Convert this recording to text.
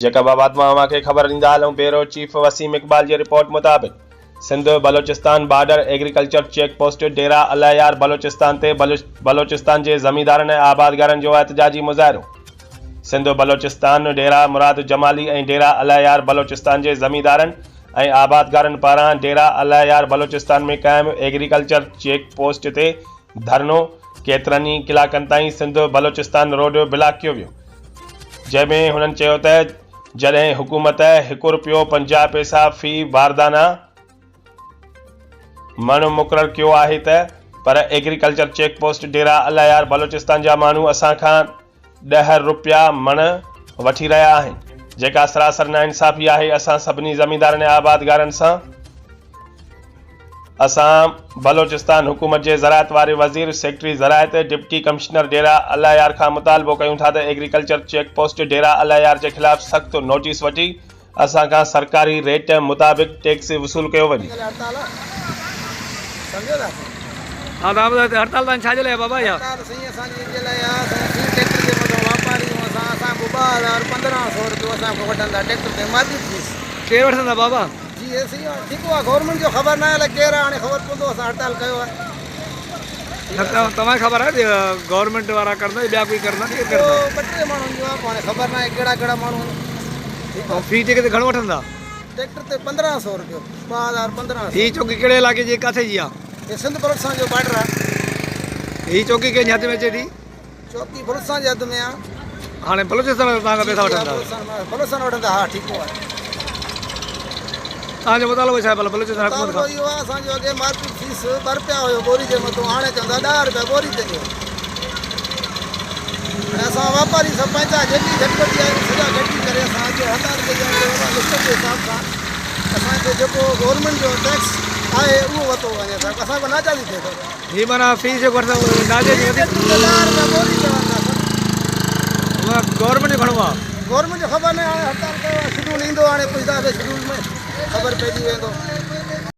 Jacob آباد مان اوهان کي خبر ڏيندا هلون بيورو چيف وسيم اقبال جي رپورٽ مطابق Sindh Balochistan border agriculture check post Dera Allahyar Balochistan تي بلوچستان جي زميندارن ۽ آبادگارن جو احتجاجي مظاهرو سنڌ بلوچستان ڊيرا مراد جمالي ۽ ڊيرا الهيار بلوچستان جي زميندارن ۽ آبادگارن پاران ڊيرا الهيار بلوچستان ۾ قائم ايگريڪلچر چيڪ پوسٽ تي ڌرڻو ڪيترن ئي ڪلاڪن تائين سنڌ بلوچستان روڊ بلاڪ ڪيو ويو جنهن ۾ هنن چيو ته جڏهن حڪومت هڪ رپيو 50 پئسا في باردانا مڻ مقرر ڪيو آهي ته پر agriculture check post Dera Allahyar Balochistan جا ماڻهو اسان کان 10 رپيا مڻ وٺي رهيا آهن جيڪا سراسر ناانصافي آهي اسان سڀني زميندارن ۽ آبادگارن سان اسان بلوچستان حڪومت جي زراعت واري وزير، سيڪريٽري زراعت، ڊپٽي ڪمشنر ڊيرا الله يار کان مطالبو ڪيون ٿا ته ايگريڪلچر چيڪ پوسٽ ڊيرا الله يار جي خلاف سخت نوٽيس وٺي اسان کان سرڪاري ريٽ مطابق ٽيڪس وصول ڪيو وڃي. ها ته ٻڌايو ته هڙتال تان ڇا جي لاء بابا اها. هڙتال سائين اسان جي ان جي لاء آ سائين اسين ٽيڪٽر جي مٿان واپاري آهيون اسان اسان کان 2015 سو روپيو اسان کان وٺن ٿا ٽيڪٽر تي مارڪيٽ فيس. ڪير وٺندا بابا. جي اي سي آ ٺيڪ آ گورنمينٽ جو خبر ناهي الائي ڪير آ هاڻي خبر پوندو اسان هڙتال ڪيو آ. نه توهان کي خبر آهي گورنمينٽ وارا ڪرندا يا ٻيا ڪوئي ڪرندا ڪير ڪرندا. ٻه ٽي ماڻهن جو آ پوء هاڻي خبر ناهي ڪهڙا ڪهڙا ماڻهو آهن. ۽ في ٽيڪ تي گهڻو وٺندا. ٽريڪٽر تي 15 سو روپيو 2015 سو. هي چوڪي ڪهڙي علائقي جي ڪاٿي جي آ. هي سنڌ بلوچستان جو بارڊر آ. هي چوڪي ڪنهن جي هٿ ۾ اچي ٿي. چوڪي بلوچستان جي حد ۾ آ. هاڻي بلوچستان وارا توهان کان پئسا وٺندا. بلوچستان وٺندا ها ٺيڪ آ. توهان جو مطالبو ڇا آهي ڀلا بلوچستان حڪومت کان؟ مطالبو اهو آ اسان جو اڳي مارڪيٽ فيس 2 رپيا هيو ٻوري جي مٿو هاڻي چون ٿا 10 رپيا ٻوري تي ڏيو. هاڻي اسان واپاري سڀ پنهنجا جيڪي گهٽ وڌي آهيون سڄا گڏجي ڪري اسان اڄ هڙتال ڪئي آهي لسٽ جي حساب سان اسان کي جيڪو گورنمينٽ جو ٽيڪس آهي اهو ورتو وڃي اسان کان ناجائزي ٿئي ٿو. هي معنيٰ فيس جيڪو وٺندا اهو ناجائز وڌيڪ. 10 رپيا ٻوري چون ٿا سر. گورنمينٽ جو گهڻو آ. گورنمينٽ جو خبر ناهي هاڻي هڙتال ڪيو آ شيڊول ايندو هاڻي پڇنداسين شيڊول ۾ خبر پئجي ويندو.